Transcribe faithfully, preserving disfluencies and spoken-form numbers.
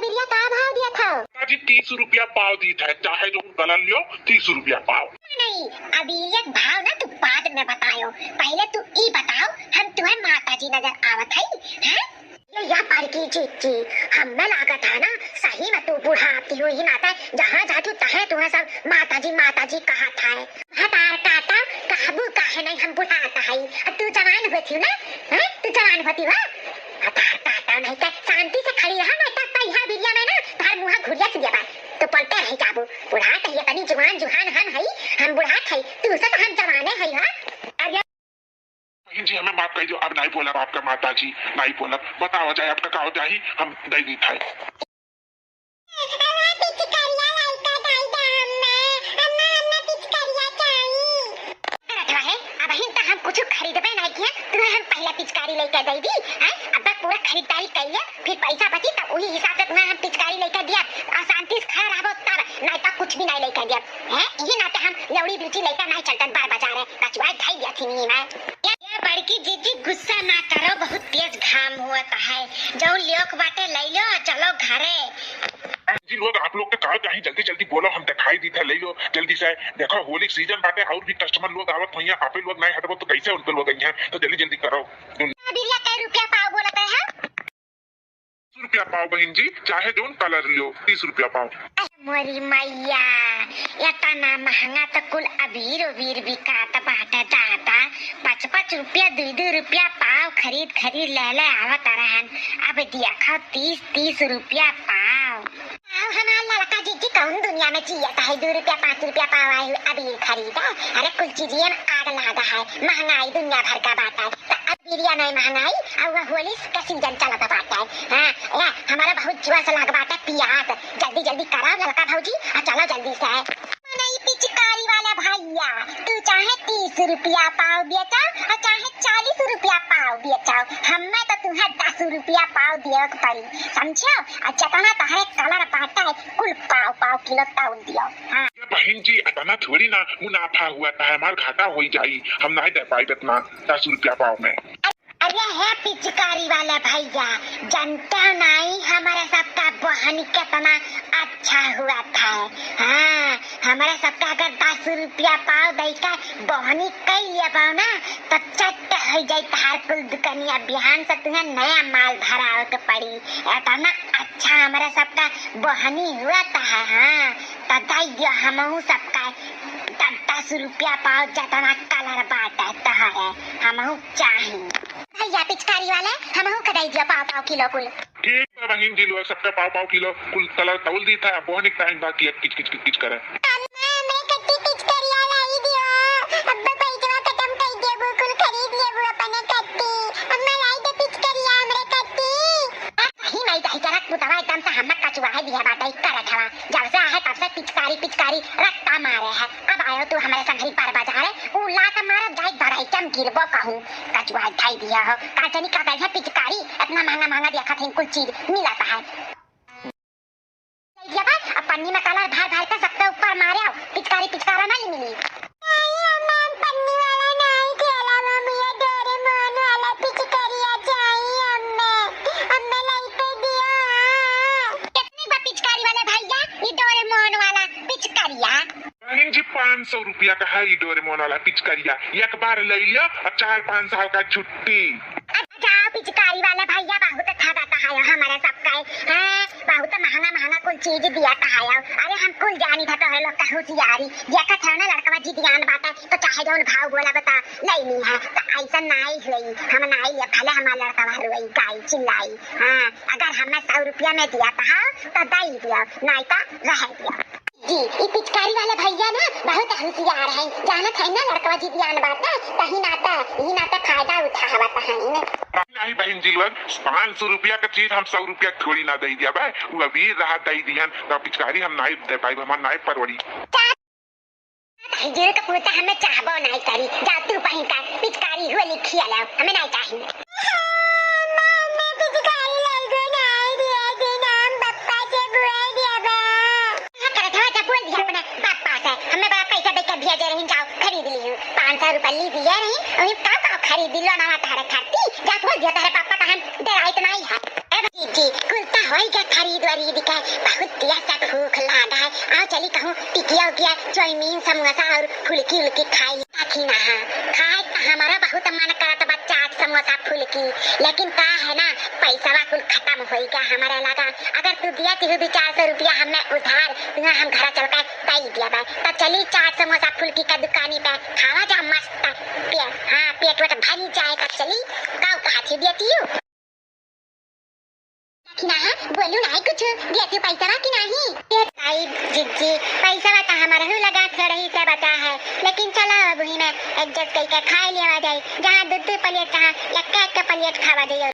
अबीरिया का भाव दिया था? माता जी, तीस रुपया पाव दी था, चाहे जो कलर लियो, तीस रुपया पाव। नहीं, अबीरिया का भाव ना तू बाद में बतायो, पहले तू ई बताओ, हम तुम्हें माता जी नजर आवत है, हैं? ये या बड़की जीजी, हमें लागत है ना, सही में तू बुढ़ाती हुई ही नाते, जहाँ जाती तहें तुम्हें सब माता जी, माता जी कहत है। हतार काटा, कहबू काहे नहीं, हम बुढ़ात है, अब तू जवान होती ना, हैं? तू जवान होती हो, हतार काटा नहीं तो शांति से खड़ी रहा, नहीं तो पहिया बिरिया में ना, तार मुँह घुरिया से देबा, तो पलटे रह जाबू, बुढ़ात है, इतनी जवान जुहान हम है, हम बुढ़ात है, तू से तो हम जवाने है, हाँ? अरे बहन जी, हमें माफ कर दो, अब नहीं बोलब आपका माता जी, नहीं बोलब। बताओ जाए आपका का हो जाही, हम दे दी था। अम्मा, पिचकारिया लइका दे दे अम्मा, अम्मा, अम्मा, पिचकारिया चाही। अरे रखवा है, अबहिन त हम कुछ खरीदबे नहीं किया, तुम्हें हम पहला पिचकारी लेके दे दी, हैं? अब तक पूरा खरीदारी कर लिया, फिर पैसा बची त वही हिसाब से तुम्हें हम पिचकारी लेके दिया, और शांति से खा रहबो तब, नहीं तो कुछ भी नहीं लेके दिया। हैं, यही नाते हम लौड़ी बिल्ची लइका नाई चलतन बार बाजार है, कचुआ ढाई दिया थी नी मैं। ये, ये बड़की जीजी गुस्सा ना करो, बहुत तेज घाम होत है, जौन लियो के बाटे ले लो, चलो घरे। जी लोग, आप लोग के का चाही, जल्दी जल्दी बोलो, हम दिखाई दी थे, ले लो जल्दी से। देखो होली के सीजन बाटे, और भी कस्टमर लोग आवत होइया, आपे लोग नहीं हटबो तो कैसे उनके लोग आई हैं, तो जल्दी जल्दी करो। बिरिया कै रुपया पाव बोलत है? रुपया पाव बहिन जी, चाहे जौन कलर लियो, तीस रुपया पाव। मोरी मैया, एतना महंगा त कुल अबीर उबीर बिकात बाटे दादा। पाँच पाँच रुपया, दुई दुई रुपया पाव खरीद खरीद ले ले आवत रहन। अब देखो तीस तीस रुपया पाव। पाव हमार लड़का जीजी कौन दुनिया में जियत है, दू रुपया पाँच रुपया पाव आई अबीर खरीदा। अरे कुल चीजियन आग लागा है, महंगाई दुनिया भर का बात है। त अब बिरिया नहीं महंगाई, और वह होली का सीजन चलत बाटे। हाँ, ए, हमारा बहुत जोर से लाग बाटे पियास, जल्दी जल्दी करा ललका भौजी, आ चलो जल्दी से। नहीं पिचकारी वाला भैया, तू चाहे तीस रुपया पाव बेचा, और चाहे चालीस रुपया पाव बेचा, हमें तो तुम्हें दस रुपया पाव दियो के पड़ी, समझो? और जितना तहरे कलर बाटे, कुल पाव पाव किलो तौल दियो। हाँ। ये बहन जी, इतना थोड़ी ना मुनाफा हुआ था, हमार घाटा हो जाई, हम नहीं दे पाई इतना दस रुपया पाव में। अरे हे पिचकारी वाला भैया, जनता नाई हमारे सबका बहनी कितना अच्छा हुआ था। हाँ, हमारे सबका अगर दस रुपया पाव दई का बहनी कई लेबो ना, तो चट हो जाई तहार कुल दुकनिया। बिहान से तुम्हें नया माल भरावे के पड़ी। इतना अच्छा हमारे सबका बहनी हुआ था। हाँ, तो दई दियो हमहू सबका दस दस रुपया पाव, जतना कलर बाटे तहरे, हमहू चाही। भैया पिचकारी वाले, हमहू के दे दियो पाव पाव किलो कुल। ठीक बा बहिन जी लोग, सबका पाव पाव किलो कुल कलर तौल दी था, अब बोहनी टाइम बाकी है, किच किच किच किच करे। अम्मा, हमरे कत्ती पिचकारिया लाई दियो, अब पैसवा खत्म कर देबू, कुल खरीद लेबू अपने कत्ती। अम्मा, लाई दे पिचकारिया हमरे कत्ती। आ, सही नहीं कही, जरा पुतवा एकदम से हमक कचुआ है दिया बाटे, करत हवा। जब से आहे तब से पिचकारी पिचकारी रट्टा मारे है। अब आयो तू हमरे संगरी पर बाजारे, उ लात मारब जाई बड़ाई चम गिरबो कहूँ। कचुआ ढाई दिया हो, का जनी का दई है पिचकारी, इतना महंगा महंगा देखत है कुल चीज मिलत है। ले लिया बा, अब पन्नी में कलर भर भर के सबके ऊपर मारे आओ, पिचकारी पिचकारा नहीं मिली। नहीं, अम्मा, हम पन्नी वाला नहीं खेला, हम ये डोरेमोन वाला पिचकारिया चाहिए, अम्मा। अम्मा, लाई पे दियो, हाँ। कितने बा पिचकारी वाले भैया, ये डोरेमोन वाला पिचकारिया? बहन जी, पाँच सौ रुपया का है ये डोरेमोन वाला पिचकारिया, एक बार ले लियो और चार पाँच साल का छुट्टी। अच्छा, पिचकारी वाला भैया बहुत ठगत है हमारे सबका, हैं? बहुत महंगा महंगा कुल चीज दिया कहाया। अरे हम कुल जानी था तोहरे लोग का होशियारी। देखत है ना लड़कवा जिदियान बाटे तो चाहे जौन भाव बोला बता लेनी है। तो ऐसा नाई हुई, हम नाई ले भले हमारा लड़कवा रोई गाई चिल्लाई। हाँ, अगर हमें सौ रुपया में दिया था तो दे दिया, नाई तो रह दिया। जी, ई पिचकारी वाला भैया ना बहुत होशियार है, जानत है ना लड़कवा जिदियान बाटे, तही नाता, यही नाता फायदा उठावत है। नहीं बहन जी लोग, पाँच सौ रुपया का चीज हम सौ रुपया थोड़ी ना दे दिया बा, वो अबीर रहा दे दिहन, तो पिचकारी हम नाई दे पाई, हमार नाई परवड़ी। हिजूर का पूता हमें चाहबो नाई करी, जा तू बहन का पिचकारी हुआ लिखिया लाओ, हमें नाई चाहिए। अम्मा, अम्मा, पिचकारी लाई गो नाई दिया, दिना हम बप्पा से बोल दिया बा। हाँ, करत हवा, जा बोल दिया अपने पापा से, हमें बड़ा पैसा दे के भेजे रही, जाओ खरीद ली हूँ, पाँच सौ रुपया ली दिए रही, वही का का खरीद लो ना तारे खाती, जा बोल दिया तारे पापा का हम डराइत नाई है। ए भाई, कुल त होई गया खरीद वरीद के, बहुत तेज से भूख लागा है। आओ चली कहूँ टिकिया उकिया, चाउमीन, समोसा और फुलकी उलकी खाई। देखी ना, हाँ, खाए त हमारा बहुत मन करत बा चाट समोसा फुलकी, लेकिन का है ना, पैसवा कुल खत्म होई गया हमारे लगा। अगर तू दिया तिहु दो चार सौ रुपया हमें उधार, तुम्हें हम घर चल के दई दिया बा। त चली चाट समोसा फुलकी का दुकानी पे खावा जा मस्त, पे, हाँ, पेट वेट भरी जाए। त चली, का कहा थी दिया तिहु? ना, बोलू नाही कुछ, दिया तिहु पैसा बा कि नाही? ए ताई जिज्जी, पैसा बा त हमारा हु लगा थोड़ा ही से बचा है, लेकिन चलो अब ही में adjust करके खाए लेवा जाए, जहाँ दो दो plate, जहाँ एक एक plate खावा जाए।